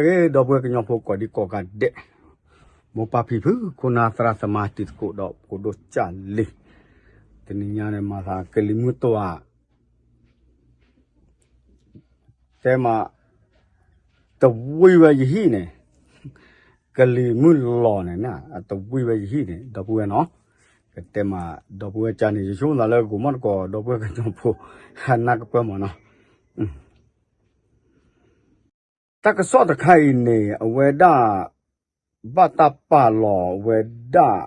ဂ့ၤ ဒီပုၢ်ဝဲၢ်ကညီဖိကိးဒံကိးဂၤဒဲး, မိၢ်ပၢ်ဖံဖု ခိၣ်နၢ်သရၣ်သမါတံၤသကိးဒီးဖိဒိၣ်ကၢ်လံၤ, တနံၤညါန့ၣ် မၤသးကလံၤမုၢ်တွၤ တဲမး တဝံၤဝဲယဟံၣ်န့ၣ်, ကလံၤမုၢ်လီၤန့ၣ် တဝံၤဝဲယဟံၣ်န့ၣ် ဒီပုၢ်ဝဲၢ်နီၤ, ကတဲမး ဒီပုၢ်ဝဲၢ်ကၢ်န့ၣ် ယဆိကမိၣ်သးလၢဂိၤမီၣ်တကိး ဒီပုၢ်ဝဲၢ်ကညီဖိ ဟးနၢ်ကပၢၢ်မးနီၤ. တၢ်ကစီၣ်တခါအံၤန့ၣ် အဝဲဒၣ် ဘၣ်တၢ်ပာ်လီၤဝဲဒၣ်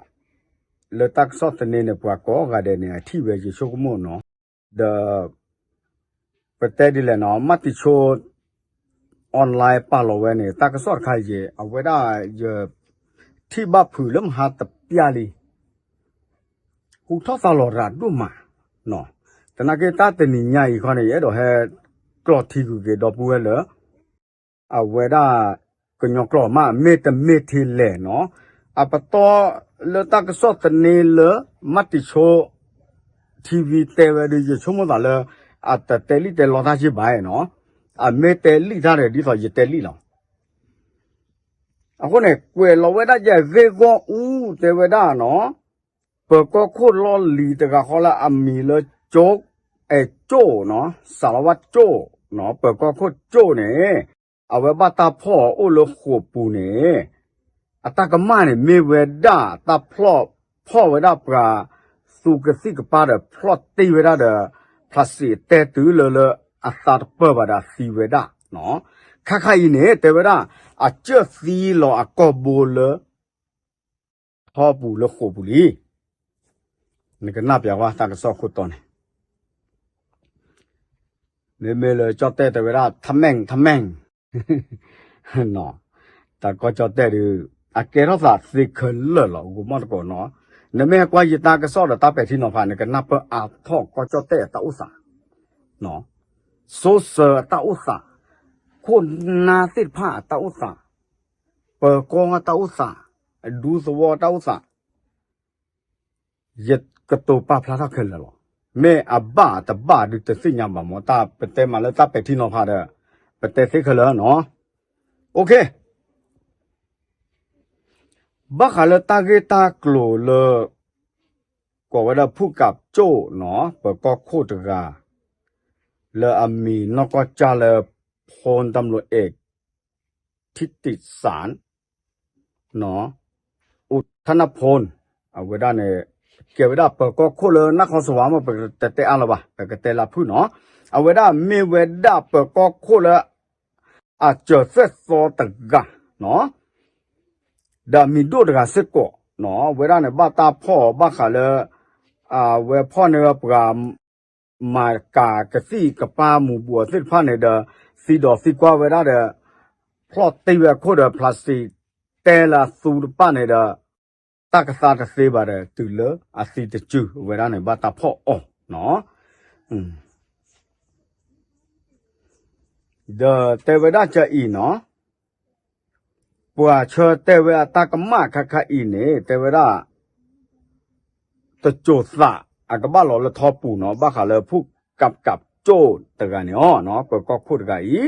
လၢတၢ်ကစီၣ်သန့န့ၣ် ပှၤကိးဂၤဒဲးန့ၣ် အထံၣ်ဝဲယဆိကမိၣ်နီၤ, ဒီး ပတဲဒ်လဲၣ်နီၤ မၢ်တံၤဆိ online ပာ်လီၤဝဲန့ၣ် တၢ်ကစီၣ်တခါအံၤ အဝဲဒၣ်ယ ထံၣ်ဘၣ်ဖုးလၢမဟါတပျၢ်လံ ဟူထီၣ်သါလီၤရၤဒိၣ်မး, သနာ်က့တၢ်တနံၤညါအံၤခီန့ၣ် ယအဲၣ်ဒိးဟဲကျီၢ်ထံကွံာ်က့ၤဒီပုၢ်ဝဲၢ်လၢ အဝဲဒၣ် ကညီကျိာ်မး မ့ၢ်တမ့ၢ်ထဲလဲၣ်နီၤ, အပတီၢ်လၢတၢ်ကစီၣ်သန့လၢ မၢ်တံၤဆိ TV တဲဝဲဒီး ယဆိကမိၣ်သးလၢ အတတဲလံာ်တဲလီတၢ်က့ဘၣ်နီၤ, အမ့ၢ်တဲလံာ်တၢ်ဒီး ဒ်သိးယတဲလံာ်လီၤ. အဃိန့ၣ် ကွဲးလီၤဝဲဒၣ်ယဲ ဂ့ၢ်ဂီၢ်အူ တဲဝဲဒၣ်နီၤ, ပၢၤကီၢ်ခိၣ်လီၢ်လံၤတဂၤဃီလၢအမံၤလၢ ကၠိၣ်, အဲ ကၠိၣ်နီၤ, စးလီၤဝဲကၠိၣ်နီၤ, ပၢၤကီၢ်ခိၣ်ကၠိၣ်န့ၣ် အဝဲဘၣ်တၢ်ဖီၣ်အီၤအိၣ်လၢဃိာ်ပူၤန့ၣ် အတၢ်ကမၣ်န့ၣ် မ့ၢ်ဝဲဒၣ်တၢ်ဖီၣ်, ဖီၣ်ဝဲဒၣ်ပှၤ သူကသံၣ်ကပၤဒီး ဖျီၣ်တ့ၢ်ဝဲဒၣ်ဒီး ဖျးစံးတဲတုၤလၢလၢအသးတပၢၢ်ဘၣ်ဒီးအသံဝဲဒၣ်နီၤ, ခါခါအံၤန့ၣ် တဲဝဲဒၣ် အကၢၣ်သံလီၤအကိာ်ဘိလၢ ထီပူၤလၢဃိာ်ပူၤလံ. နကနၣ်ပျးဝဲတၢ်ကစီၣ်ခိၣ်တီန့ၣ် မ့မ့ၢ်လၢကၠီၣ်တဲၣ်တဲဝဲဒၣ် ထမဲင်ၣ် ထမဲင်ၣ် တၢ်ကီၢ်ကၠီၣ်တဲၣ်ဒီး အကဲထီၣ်သးသ့ခဲလၢာ်လီၤ ဂိၤမီၣ်တကိးနီၤ, နမ့ၢ်ဟဲကွၢ်ယတၢ်ကစီၣ်ဒီးတၢ်ပဲာ်ထံနီၤဖး နကနၢ်ပၢၢ်အါထီၣ်ကီၢ်ကၠီၣ်တဲၣ်အတၢ်အိၣ်သး, စိစၢၤအတၢ်အိၣ်သး, ခိၣ်နၢ်သ့ၣ်တဖၣ်အတၢ်အိၣ်သး, ပၢၤကီၢ်တၢ်အိၣ်သး, ဒူသဝီတၢ်အိၣ်သး ယကတိၤပာ်ဖျါထီၣ်ခဲလၢာ်လီၤ. မ့ၢ်အဘၣ်တဘၣ်ဒုးတသ့ၣ်ညါဘၣ်မ့ၢ် တၢ်ပတဲမးလၢတၢ်ပဲာ်ထံနီၤဖးဒီး ပတဲသ့ခဲလၢာ်နီၤ. OK, ဘၣ်ဃးလၢတၢ်ဂ့ၢ်တၢ်ကျိၤလၢ ကိးဝဲဒၣ်ဖုကးကၠိၣ်နီၤ ပၢၤကီၢ်ခိၣ်တဂၤ လၢအမံၤနီၢ်ကီၢ်ကၠၢ်လၢ ဖိတၢ်မလိၤအဲၣ် ထံတံးစၣ် နီၤ, အိၣ်ထၣ်နၢ်ဖိ, အဝဲဒၣ်န့ၣ် ကဲဝဲဒၣ်ပၢၤကီၢ်ခိၣ်လၢနၢ်ခီစဝါမ့ၢ် ပကတဲတဲအါလၢၤဘၣ် ပကတဲလၢဖုၣ်နီၤ, အဝဲဒၣ်မ့ၢ်ဝဲဒၣ်ပၢၤကီၢ်ခိၣ်လၢ အစၢၤသွဲၣ်သီတဂၤနီၤ, ဒီးမံၤဒိၣ်တဂၤစ့ၢ်ကီးနီၤ, အဝဲဒၣ်န့ၣ် ဘၣ်တၢ်ဖီၣ်အီၤဘၣ်ဃးလၢ အဝဲဖီၣ်န့ၢ်ဝဲပှၤ မၤကၤကသံၣ်ကပၤမူးဘူးအီၤသ့ၣ်တဖၣ်န့ၣ်ဒီး သံဒီးသံကွၢ်ဝဲဒၣ်ဒီး ဖျီၣ်တ့ၢ်ဝဲအခိၣ်ဒီး ဖျးစံးတဲလၢအသူတဖၣ်န့ၣ်ဒီး တၢ်ကသါတသ့ဘၣ်ဒီး တုၤလၢအသံတစုဝဲဒၣ်န့ၣ် ဘၣ်တၢ်ဖီၣ်အီၤနီၤ. ဒီးတဲဝဲဒၣ်ကအံၤနီၤ, ပှၤဆၢတဲာ်ဝဲအတၢ်ကမၣ်ခါခါအံၤန့ၣ် တဲဝဲဒၣ် တစိၤသး အကဘၣ်လီၤလၢထီပူၤနီၤ, ဘၣ်ဃးလၢဖုၣ်ကးကးကၠိၣ်တဂၤန့ၣ်အီၤနီၤ, ပၢၤကီၢ်ခိၣ်တဂၤအံၤ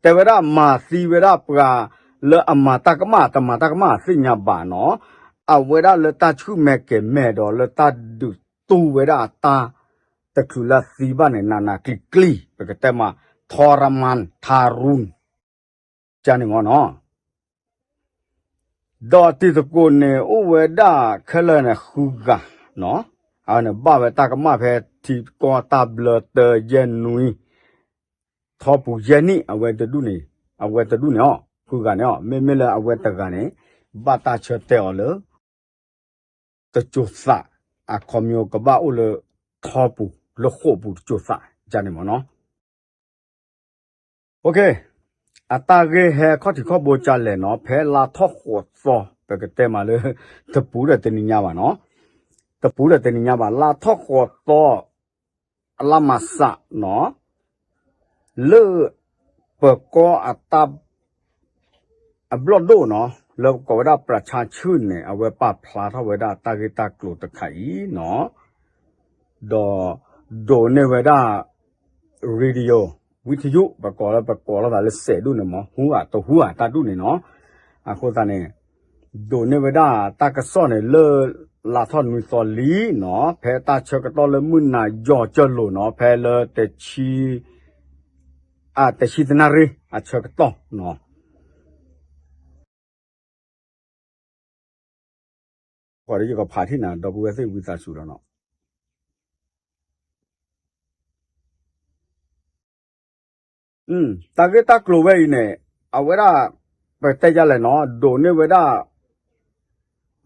တဲဝဲဒၣ်မၤသံဝဲဒၣ်ပှၤလၢအမၤတၢ်ကမၣ် တမၤတၢ်ကမၣ်သ့ၣ်ညါဘၣ်နီၤ, အဝဲဒၣ်လၢတၢ်ဆူၣ်မဲာ်ကဲၤမဲာ်ဒီးလၢတၢ်ဒုးတူၢ်ဝဲဒၣ်အတၢ်တချုးလၢအသံဘၣ်န့ၣ် နးနးကျံၤကျံၤ ပကတဲမး ထီရမၢၣ် ထါရူၣ် ကန့ၣ်မ့ၢ်နီၤ. ဒီးတံၤသကိးန့ၣ် အိၣ်ဝဲဒၣ်ခဲလၢာ်န့ၣ် ဃုဂၤနီၤ, အဝဲန့ၣ် ဘၣ်ဝဲတၢ်ကမၣ်ဖဲထံကီၢ်တၢ်ဘျၢတၢယဲၢ်နွံ ထီပူၤယဲၢ်နံၣ် အဝဲတဒူၣ်န့ၣ်, အဝဲတဒူၣ်န့ၣ်အီၤ ဃုဂၤန့ၣ်အီၤ, မ့မ့ၢ်လၢအဝဲတဂၤန့ၣ် ဘၣ်တၢ်ဆၢတဲာ်အီၤလၢ တစိၤသး အခီပညီကဘၣ်အိၣ်လၢ ထီပူၤ လၢဃိာ်ပူၤတစိၤသး ယန့ၣ်မ့ၢ်နီၤ. အတၢ်ဂ့ၢ်ဟဲ ခီၣ်ထံးခီၣ်ဘိကလဲၣ်နီၤ, ဖဲလါထီၣ်ဃိးသီ ပကတဲမးလၢ တပူၤဒီးတနံၤညါဘၣ်နီၤ, တပူၤဒီးတနံၤညါဘၣ် လါထီၣ်ဃိးသီ အလါမၤစးနီၤ, လၢ ပၢၤကီၢ်အတၢ် အဘျီၣ်ဒိၣ်နီၤ, လၢကိးဝဲဒၣ်ပြၤဆါဆူၣ်န့ၣ် အဝဲပာ်ဖျါထီၣ်ဝဲဒၣ်တၢ်ဂ့ၢ်တၢ်ကျိၤတခါအံၤနီၤ, ဒီး ဒိးန့ၢ်ဝဲဒၣ် radio ဝံထယုၣ် ပကိးလၢ ပကိးလီၤသးလၢစဲးဒူၣ်န့ၣ်မ့ၢ် ဟူဧါတဟူဧါတၢ်ဒူၣ်န့ၣ်နီၤ. အဃိသတးန့ၣ် ဒိးန့ၢ်ဝဲဒၣ်တၢ်ကစီၣ်န့ၣ်လၢ လါထီၣ်နွံသီလံနီၤ ဖဲတၢ်ဆၢကတီၢ်လၢမုၢ်နၤယီၤကၢၢ်လိာ်နီၤ ဖဲလၢ တဆံသနၣ်ရံၣ်အဆၢကတီၢ်နီၤ. ယကဖးထံၣ်နၤ ဒီပုၢ်ဝဲၢ်သ့ၣ်ဝံသးစူၤလီၤနီၤ. တၢ်ဂ့ၢ်တၢ်ကျိၤဝဲအံၤန့ၣ် အဝဲဒၣ် ပတဲယၤလဲၣ်နီၤ ဒိးန့ၢ်ဝဲဒၣ်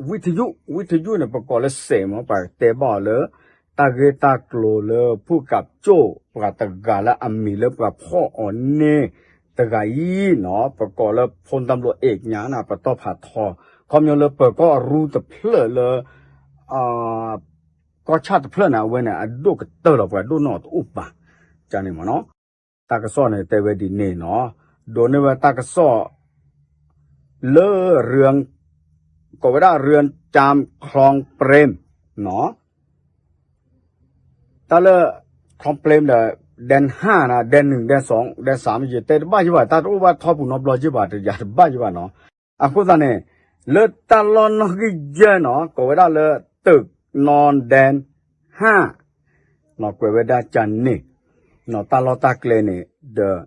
ဝံထယုၣ် ဝံထယုၣ်န့ၣ် ပကိးလၢစဲးမ့ၢ် ပတဲဘၣ်အီၤလၢ တၢ်ဂ့ၢ်တၢ်ကျိၤလၢဖုၣ်ကးကၠိၣ် ပှၤတဂၤလၢအမံၤလၢပှၤဖီၣ်အီၤန့ၣ် တဂၤအံၤနီၤ ပကိးလၢ ဖိသံၣ်ဘိလီၤအဲၣ်ညါန့ၣ် ပတီၢ်ဖးထီ ခီဖျိလၢပၢၤကီၢ်အရူတဖျၢၣ်လၢ ကီၢ်ဆၣ်တဖျၢၣ်န့ၣ် အဝဲန့ၣ် အဒိၣ်ကတၢၢ်လီၤ ပှၤဒိၣ်နီၢ်တအိၣ်ဘၣ် ကန့ၣ်မ့ၢ်နီၤ. တၢ်ကစီၣ်န့ၣ်တဲဝဲဒ်န့ၣ်နီၤ ဒိးန့ၢ်ဝဲတၢ်ကစီၣ် လၢ ကိးဝဲဒ၁ၢၢ်ကၠၢမ် ချောင်းပရ့မ် နီၤ တၢ်လၢ ချောင်းပရ့မ်ဒီး ဒဲနၣ် ဒဲနုၣ် ဒဲစဲး ဒဲစၢ် ယတဲတဘၣ်ယဘၣ် တၢ်တအိၣ်ဘၣ်ထီပူၤနီတဘျီယဘၣ် တယၤတဘၣ်ယဘၣ်နီၤ. အဃိသတးန့ၣ် လၢတၢ်လီၢ်နီၣ်ဂံၢ်ယဲၢ်နီၤ ကိးဝဲဒၣ်လၢ တုးနီဒဲနၣ် ကွဲးဝဲဒၣ်ကန့ၣ် တၢ်လီၢ်တၢ်ကျဲန့ၣ်ဒီး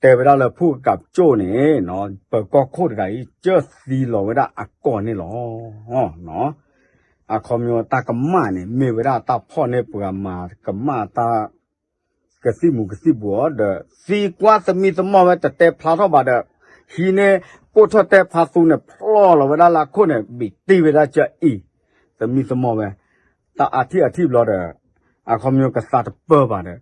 တဲဝဲဒၣ်လၢဖုၣ်ကးကၠိၣ်န့ၣ် ပၢၤကီၢ်ခိၣ်တဂၤအံၤ ကၢၢ်သံလီၤဝဲဒၣ်အကိာ်န့ၣ်လီၤ. အခီပညီတၢ်ကမၣ်န့ၣ် မ့ၢ်ဝဲဒၣ်တၢ်ဖီၣ်န့ၢ်ပှၤမၤကမၣ်တၢ် ကသံၣ်မူၤကသံၣ်ဘှီးဒီး သံကွၢ်သမံသမိးဝဲတတဲဖျါထီၣ်ဘၣ်ဒီး ဟံးန့ၢ်ကိၣ်ထီၣ်တဲဖးသူန့ၣ် ဖျီလီၤဝဲဒၣ်လၢအခိၣ်န့ၣ် ဘံးတံၢ်ဝဲဒၣ်ကအံၤ သမံသမိးဝဲ တၢ်အါထံၣ်အထံၣ်ဘျီဒီး အခီပညီကသးတပၢၢ်ဘၣ်ဒီး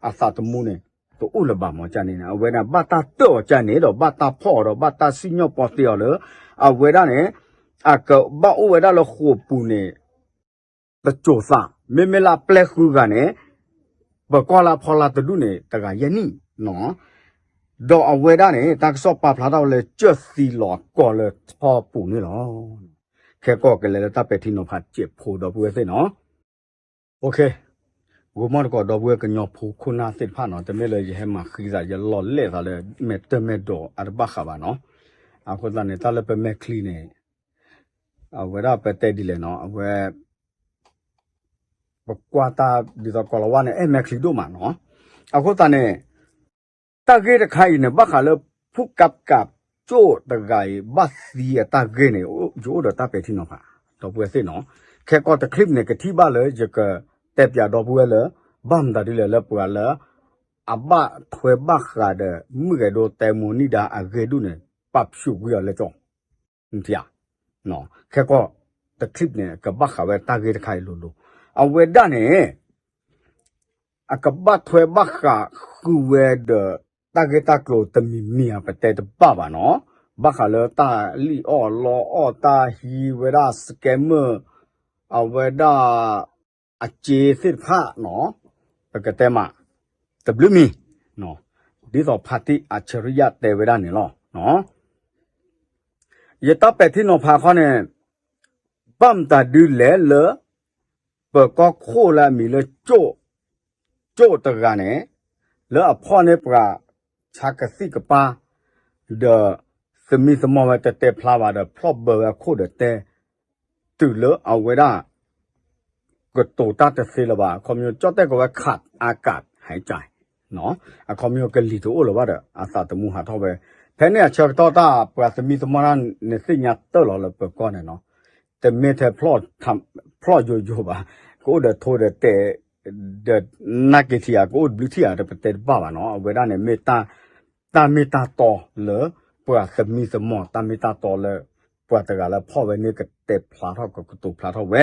အသးသမူန့ၣ် တအိၣ်လၢၤဘၣ်မ့ၢ်ကန့ၣ် အဝဲဒၣ်ဘၣ်တၢ်တၢၢ်အီၤကန့ၣ်ဒီး ဘၣ်တၢ်ဖီၣ်အီၤဒီး ဘၣ်တၢ်စံၣ်ညီၣ်ပီသ့အီၤလၢ အဝဲဒၣ်န့ၣ် အကဘၣ်အိၣ်ဝဲဒၣ်လၢဃိာ်ပူၤန့ၣ် တစိၤသး မ့မ့ၢ်လၢအပျဲၢ်ဃုဂၤန့ၣ် ပၢၤကီၢ်လၢအဖီလာ်တဒူၣ်န့ၣ် တဂၤယဲၢ်နံၣ်နီၤ ဒီးအဝဲဒၣ်န့ၣ် တၢ်ကစီၣ်ပာ်ဖျါထီၣ်ဝဲလၢ ကၢၢ်သံလီၤအကိာ်လၢထီပူၤန့ၣ်လီၤ. ခဲကီၢ်ကလဲၤလၢတၢ်ပဲာ်ထံနီၤဖးစဲးဖိဒီပုၢ်ဝဲၢ်သ့ၣ်နီၤ. ဂိၤမီၢ်တကိးဒီပုၢ်ဝဲၢ်ကညီဖိခိၣ်နၢ်သ့ၣ်တဖၣ်နီၤ တမ့ၢ်လၢယဟဲမၤဃံသး ယလီၤလဲၣ်သးလၢ မဲာ်တၢၢ်မဲာ်ဒိးအတဘၣ်ဃးဘၣ်နီၤ. အဃိသတးန့ၣ် တၢ်လၢပမဲာ်ချံန့ၣ် အဝဲဒၣ်ပတဲဒ်လဲၣ်နီၤ အဝဲ ပကွၢ်တၢ်ဒ်သိးကိးလီၤဝါန့ၣ် အဲၣ်မဲာ်ချံဒိၣ်မးနီၤ. အဃိသတးန့ၣ် တၢ်ဂ့ၢ်တခါအံၤန့ၣ် ဘၣ်ဃးလၢ ဖုၣ်ကးကးကၠိၣ်တဂၤအံၤ ဘၣ်သံအတၢ်ဂ့ၢ်န့ၣ် ယအိၣ်ဒီးတၢ်ပဲာ်ထံနီၤဖး ဒီပုၢ်ဝဲၢ်သ့ၣ်နီၤ. ခဲကီၢ်တချံၣ်န့ၣ် ကထံၣ်ဘၣ်လၢ ယကတဲပၠးဒီပုၢ်ဝဲၢ်လၢ ဘၣ်မတၤဒ်လဲၣ်လၢပှၤလၢ အဘၣ်ထွဲဘၣ်ဃးဒီး မုၢ်ဂဲၤဒိတဲမိၤနံၣ်ဒါအဂ့ၢ်ဒူၣ်န့ၣ် ပာ်ဖျိးကွံာ်အီၤလၢကၠီ ခဲကီၢ်တချံၣ်န့ၣ် ကဘၣ်ဃးဝဲတၢ်ဂ့ၢ်တခါအံၤလိၤလိၤ. အဝဲဒၣ်န့ၣ် အကဘၣ်ထွဲဘၣ်ဃးဃုာ်ဝဲဒီး တၢ်ဂ့ၢ်တၢ်ကျိၤတမံၤမံၤဧါ ပတဲတဘၣ်ဘၣ်နီၤ. ဘၣ်ဃးလၢတၢ်လံၣ်အီၣ်လီအီၣ် တၢ်ဟံးဝဲဒၣ် scammer အဝဲဒၣ် အစ့သ့ၣ်တဖၣ်နီၤ ပကတဲမး တဘျုးမံၤ ဒ်သိးဖါတံၢ်အဆၢရံယၣ်တဲဝဲဒၣ်န့ၣ်လီၤ. ယတၢ်ပဲာ်ထံနီၤဖးခီန့ၣ် ဘၣ်မတၤဒုလဲၣ်လၢ ပၢၤကီၢ်ခိၣ်လၢအမံၤလၢ ကၠိၣ်တဂၤန့ၣ် လၢအဖီၣ်န့ၢ်ပှၤ ဆါကသံၣ်ကပၤ ဒီး သမံသမိးဝဲတတဲဖျါဘၣ်ဒီး ဖျီၣ်ဘၢဝဲအခိၣ်ဒီးတဲ တုၤလၢအဝဲဒၣ် ကတိၤတၢ်တသ့လၢၤဘၣ် အခီပညီ ကၠီၣ်တဲၣ်ကီးဝဲ ခးအကး ဟဲကၠး အခီပညီကလံၤတအိၣ်လၢၤဘၣ်ဒီး အသးသမူဟးထီၣ်ဝဲ ဖဲန့ၣ်အဆၢကတီၢ်တၢ်ပှၤသမံသမိးတၢ်န့ၣ်သ့ၣ်ညါတၢၢ်လီၤလၢပၢၤကီၢ်န့ၣ်နီၤ တမ့ၢ်ထဲ ဖျီၣ်ယိယိဘၣ် ကအိၣ်ဒီးထိဒီးတဲာ် ဒီးနၢ်က့ၤထံဧါ ကအိၣ်တဘျုးထံၣ်ဧါ တပတဲတဘၣ်ဘၣ်နီၤ အဝဲဒၣ်န့ၣ်မ့ၢ် တၢ်မ့ၢ်တၢ်တီလၢ ပှၤသမံသမိး တၢ်မ့ၢ်တၢ်တီလၢ ပှၤတဂၤလၢဖီၣ်ဝဲန့ၣ်ကတဲဖျါထီၣ်ကကတိၤဖျါထီၣ်ဝဲ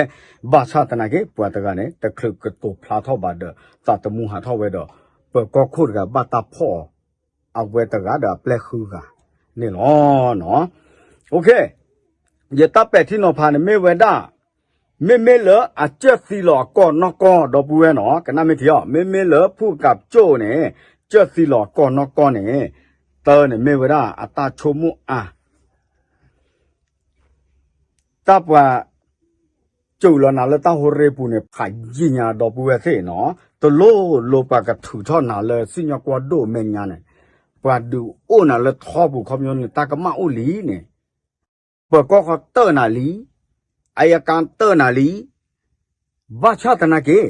ဘၣ်ဆၣ်သနာ်က့ ပှၤတဂၤန့ၣ် တချုးကတိၤဖျါထီၣ်ဘၣ်ဒီး သးသမူဟးထီၣ်ဝဲဒီး ပၢၤကီၢ်ခိၣ်တဂၤဘၣ်တၢ်ဖီၣ်အီၤ အဝဲတဂၤဒီးအပျဲၢ်ဃုဂၤန့ၣ်လီၤ. ယတၢ်ပဲာ်ထံနီၤဖးန့ၣ်မ့ၢ်ဝဲဒၣ် မ့မ့ၢ်လၢအကၢၢ်သံလီၤအကိာ်နီၢ်ကီၢ် ဒီပုၢ်ဝဲၢ်နီၤ ကနၣ်မ့ၢ်ထံအီၤ မ့မ့ၢ်လၢဖုၣ်ကးကၠိၣ်န့ၣ် ကၢၢ်သံလီၤအကိာ်နီၢ်ကီၢ်န့ၣ် တၢ်န့ၣ်မ့ၢ်ဝဲဒၣ်အတၢ်ဆိကမိၣ်အါ တၢ်ပှၤ စူးလီၤနၤလၢတၢ်ဟိရ့ပူၤန့ၣ် ဖးယံာ်ညါ ဒီပုၢ်ဝဲၢ်သ့ၣ်နီၤ, တလိၣ်လိပှၤကထုးထီၣ်နၤလၢစံၣ်ညီၣ်ကွီၢ်ဒိၣ်မဲာ်ညါန့ၣ်, ပှၤဒုးအိၣ်နၤလၢထီပူၤခီပညီ နတၢ်ကမၣ်အိၣ်လံန့ၣ်, ပၢၤကီၢ်ဃီတၢၢ်နၤလံ, အယကါတၢၢ်နၤလံ, ဘၣ်ဆၣ်သနာ်က့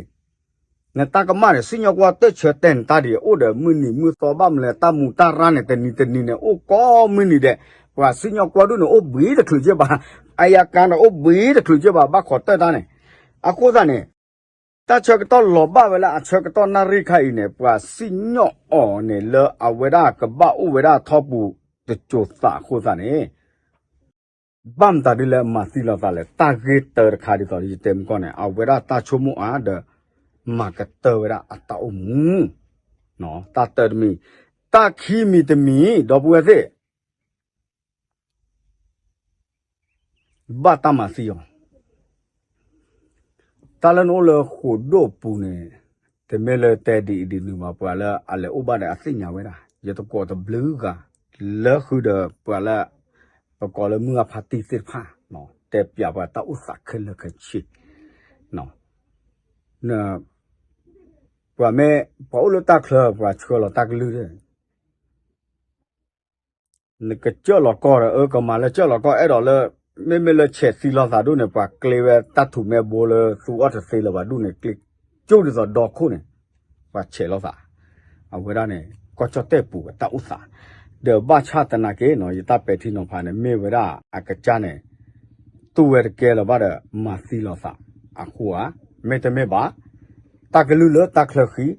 နတၢ်ကမၣ်န့ၣ် စံၣ်ညီၣ်ကွီၢ်တၢၢ်ဆၢတဲာ်နတၢ်ဒ်အံၤ အိၣ်ဒီးမုၢ်နံၤမုၢ်သီဘၣ်မလဲၣ်, တၢ်မူတၢ်ရၢ်န့ၣ် တနံၤတနံၤန့ၣ် အိၣ်ကိးမုၢ်နံၤဒဲး, ပှၤစံၣ်ညီၣ်ကွီၢ်ဒိၣ်န့ၣ် အိၣ်ဘှံးတချုးက့ၢ်ဘၣ်, အယကါန့ၣ် အိၣ်ဘှံးတချုးက့ၢ်ဘၣ်, ဘၣ်ခိးတၢၢ်တၢ်န့ၣ်, အဃိသတးန့ၣ် တၢ်ဆၢကတီၢ်လီၤဘၣ်ဝဲလၢအဆၢကတီၢ်နၣ်ရံၣ်ခါအံၤန့ၣ် ပှၤစံၣ်ညီၣ်အီၤန့ၣ် လၢအဝဲဒၣ်ကဘၣ်အိၣ်ဝဲဒၣ်ထီပူၤတစိၤသးအဃိသတးန့ၣ် ဘၣ်မတၤဒ်လဲၣ်မၤသံလီၤသးလဲၣ်, တၢ်ဂ့ၢ်တၢတခါဒ်သိးယတဲမုၢ်ကီၢ်န့ၣ် အဝဲဒၣ်တၢ်ဆိကမိၣ်အါဒီး မၤကတၢၢ်ဝဲဒၣ်အတၢ်အိၣ်မူ, တၢ်တၢတမံၤ, တၢ်ခံမံၤတမံၤ ဒီပုၢ်ဝဲၢ်သ့ၣ် ဘၣ်တၢ်မၤသံအီၤ, တၢ်လၢနအိၣ်လၢဃိာ်ဒိၣ်ပူၤန့ၣ် တမ့ၢ်လၢတဲဒ်အံၤဒ်နုၤဘၣ်, ပှၤလၢအလဲၤအိၣ်ဘၣ်ဒီးအသ့ၣ်ညါဝဲဒၣ်, ယတကိးတဘျုးဂၤ, လၢဃုာ်ဒီးပှၤလၢ ပကိးလၢမုၢ်ဂၢ်ဖါတံၢ်သ့ၣ်တဖၣ်, တဲပၠးပှၤတၢ်အိၣ်သးခဲလၢာ်ခဲဆ့, ပှၤမ့ၢ် ပှၤအိၣ်လၢတၢ်ချၢ ပှၤဆှၢလီၤတၢ်ကလုၢ် နကစၢၢ်လီၤကီၢ်ဒီး အၢ ကမၤလၢစၢၢ်လီၤကီၢ် အဲၣ်ဒိးလၢ မ့မ့ၢ်လၢဆဲးသံလီၤသးဒိၣ်န့ၣ် ပှၤကျ့ဝဲတၢ်ထူးမဲဘိလၢသူအီၣ်တသ့လၢၤဘၣ်ဒိၣ်န့ၣ် ကျ့ကၠိဒ်သိးဒီခိၣ်န့ၣ် ပှၤဆဲးလီၤသး, အဝဲဒၣ်န့ၣ် ကီၢ်ကၠီၣ်တဲၣ်ပူၤဝဲတၢ်အိၣ်သး, ဒီးဘၣ်ဆၣ်သနာ်က့နီၤ ယတၢ်ပဲာ်ထံနီၤဖးန့ၣ် မ့ၢ်ဝဲဒၣ်အကစၢ်န့ၣ် တူၢ်ဝဲတကဲလၢၤဘၣ်ဒီး မၤသံလီၤသးအဃိဧါ, မ့တမ့ၢ်ဘၣ် တၢ်ကလုၢ်လၢတၢ်ချၢဃံ ဒ်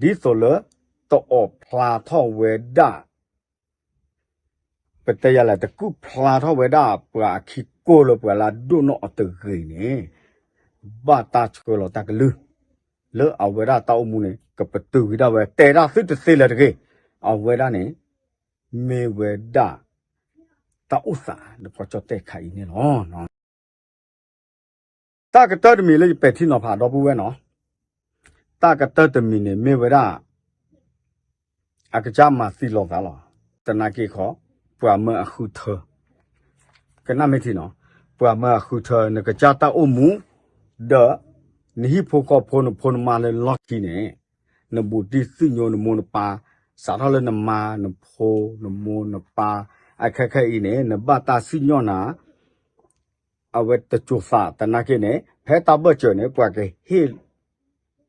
သိးလၢ တအီၣ်ဖျါထီၣ်ဝဲဒၣ် ပတဲယၤလဲၣ် တကူၣ်ဖျါထီၣ်ဝဲဒၣ် ပှၤအခံကိၢ်လၢပှၤလၢအဒိၣ်နီၣ်အီၤတဂ့ၤန့ၣ် ဘၣ်တၢ်ဆှၢလီၤတၢ်ကလုၢ် လၢအဝဲဒၣ်တၢ်အိၣ်မူန့ၣ် ကပတုာ်ကွံာ်ဒၣ်ဝဲ တဲဒၣ်သုတသ့လၢၤတဂ့ၤ, အဝဲဒၣ်န့ၣ် မ့ၢ်ဝဲဒၣ် တၢ်အိၣ်သးလၢကီၢ်ကၠီၣ်တဲၣ်ခါအံၤန့ၣ်လီၤ. တၢ်ကတၢၢ်တမံၤလၢယပဲာ်ထံနီၤဖးဒီပုၢ်ဝဲၢ်နီၤ, တၢ်ကတၢၢ်တမံၤန့ၣ် မ့ၢ်ဝဲဒၣ် အကစၢ်မၤသံလီၤသးလီၤ. သနာ်က့ခီ ပှၤမၢအဃုထၢ, ကနၣ်မ့ၢ်ထံနီၤ, ပှၤမၢအဃုထၢ နကစၢ်တၢ်အိၣ်မူ ဒီး နဟံၣ်ဖိဃီဖိ နဖိနမါလၢလီၢ်ခံန့ၣ် နဘူးတံၢ်သူၣ်ညိ နမိၢ်နပၢ် စးထီၣ်လၢနမါ နဖိ နမိၢ်နပၢ် အခဲခဲအံၤန့ၣ် နဘၣ်တၢ်စံၣ်ညီၣ်နၤ အဝဲတစိၤသးသနာ်က့န့ၣ် ဖဲတၢ်ဘၢၣ်စၢၤန့ၣ် ပှၤကဟ့ၣ်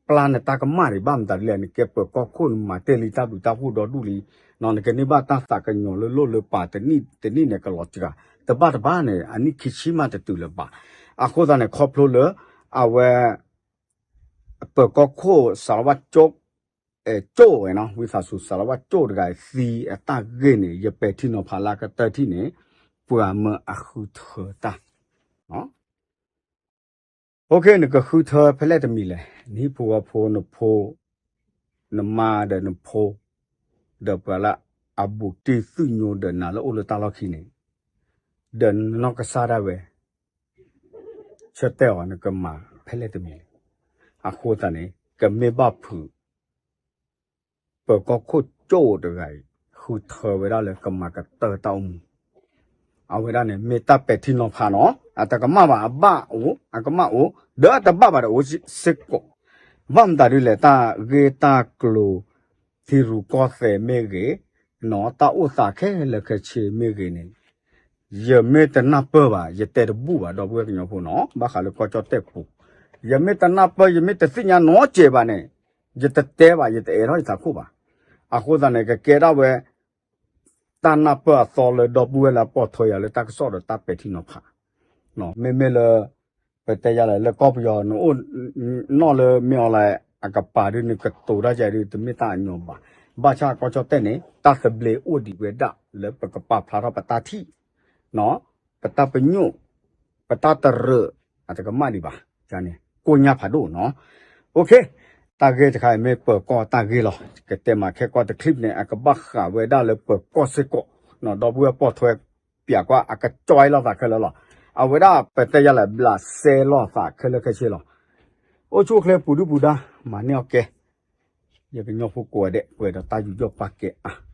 ပျၢ်နတၢ်ကမၣ်ဒံးဘၣ်မတၤဒ်လဲၣ် နကဲပၢၤကီၢ်ခိၣ် နမၤတ့ၢ်လံတၢ်ဘျုးတၢ်ဖှိၣ်ဒီဒူၣ်လံ, နကန့ၢ်ဘၣ်တၢ်သးကညီၤလၢလိၣ်လၢပာ်တနံၣ်တနံၣ်န့ၣ် ကလီၤစှၤ, တဘၣ်တဘၣ်န့ၣ် အနံၣ်ခံဆံမးတတုၤလၢၤဘၣ်. အဃိသတးန့ၣ် ခီဖျိလၢ အဝဲ ပၢၤကီၢ်ခိၣ် စးလဝါကၠိ ကၠိဝဲနီၤ ဝံသးစူၤ စးလဝါကၠိတဂၤသံအတၢ်ဂ့ၢ်န့ၣ် ယပဲာ်ထံနီၤဖးလၢအကတၢၢ်ထံၣ်န့ၣ် ပှၤမၢအဃုထၢတၢ် OK နကဃုထၢဖဲလဲၣ်တမံၤလဲၣ်, နဟံၣ်ဖိဃီဖိ နဖိ နမါဒီးနဖိ ဒီးပှၤလၢအဘူးတံၢ်သူၣ်ညိဒီးနၤလၢအိၣ်လၢတၢ်လီၢ်ခံန့ၣ် ဒီးနနီၢ်ကစၢ်ဒၣ်ဝဲ ဆၢတဲာ်အီၤ နကမၤဖဲလဲၣ်တမံၤလဲၣ်. အဃိသတးန့ၣ် ကမ့ၢ်ဘၣ်ဖုး ပၢၤကီၢ်ခိၣ်ကၠိတဂၤအံၤ ဃုထၢဝဲဒၣ်လၢကမၤကတၢၢ်တၢ်အိၣ်မူ, အဝဲဒၣ်န့ၣ် မ့ၢ်တၢ်ပဲာ်ထံနီၤဖးနီၤ, အတကမၣ်ဘၣ်အဘၣ်အိၣ် အကမၣ်အိၣ် ဒီးအတဘၣ်ဘၣ်ဒီးအိၣ်စ့ၢ်ကီး, ဘၣ်မတၤဒ်လဲၣ် တၢ်ဂ့ၢ်တၢ်ကျိၤ ထံရူၢ်ကီၢ်သဲးမ့ၢ်ဂ့ၤ, နီၤ တၢ်အိၣ်သးခဲလၢာ်ခဲဆ့မ့ၢ်ဂ့ၤန့ၣ် ယမ့ၢ်တနၢ်ပၢၢ်ဘၣ် ယတဲတဘူၣ်ဘၣ် ဒီပုၢ်ဝဲၢ်ကညီဖိနီၤ, ဘၣ်ဃးလၢကီၢ်ကၠီၣ်တဲၣ်ပူၤ, ယမ့ၢ်တနၢ်ပၢၢ် ယမ့ၢ်တသ့ၣ်ညါနီတစဲးဘၣ်န့ၣ် ယတတဲဘၣ် ယတအဲၣ်ထီၣ်ယသးခိၣ်ဘၣ်. အဃိသတးန့ၣ် ကကဲဒၣ်ဝဲ တၢ်နၢ်ပၢၢ်အသီလၢဒီပုၢ်ဝဲၢ်လၢအပိာ်ထွဲယၤလၢတၢ်ကစီၣ်ဒီးတၢ်ပဲာ်ထံနီၤဖး, မ့မ့ၢ်လၢ ပတဲယၤလဲၣ် လၢကီၢ်ပယီၤ နအိၣ်နီၣ်လၢမ့ၢ်အီၤလဲၣ် အကပၤဒ် နကတိၤတၢ်ယၤဒ် တမ့ၢ်တၢ်အညီဘၣ်. ဘၣ်ဆၣ်ကီၢ်ကၠီၣ်တဲၣ်န့ၣ် တၢ်သဘျ့အိၣ်ဒံးဝဲဒၣ်လၢပကပာ်ဖျါထီၣ်ပတၢ်ထံၣ် ပတၢ်ပညိၣ် ပတၢ်တရၢၣ် အတကမၣ်ဒံးဘၣ်န့ၣ် ကိၣ်ညါဖးဒိၣ်နီၤ. OK တၢ်ဂ့ၢ်တခါအံၤမ့ၢ်ပၢၤကီၢ်တၢ်ဂ့ၢ်လီၤ. ကတဲမၤခဲကီၢ်တချံၣ်န့ၣ် အကဘၣ်ဃးဝဲဒၣ်လၢပၢၤကီၢ်စ့ၢ်ကီး, ဒီပုၢ်ဝဲၢ်ပိာ်ထွဲပၠးကွၢ် အကကၠီလိာ်သးခဲလၢာ်လီၤ. အဝဲဒၣ်ပတဲယၤလဲၣ် ဘျးစဲလိာ်သးခဲလၢာ်ခဲဆ့လီၤ. အိၣ်ဆူၣ်အိၣ်ချ့ပူၤဒုၣ်ပူၤဒါ မၤန့ၢ်အီၤကဲ ယကညီဖိကိးဂၤဒဲး ပှဲၤဒီးတၢ်ယူးယီၣ်ပာ်ကဲအါ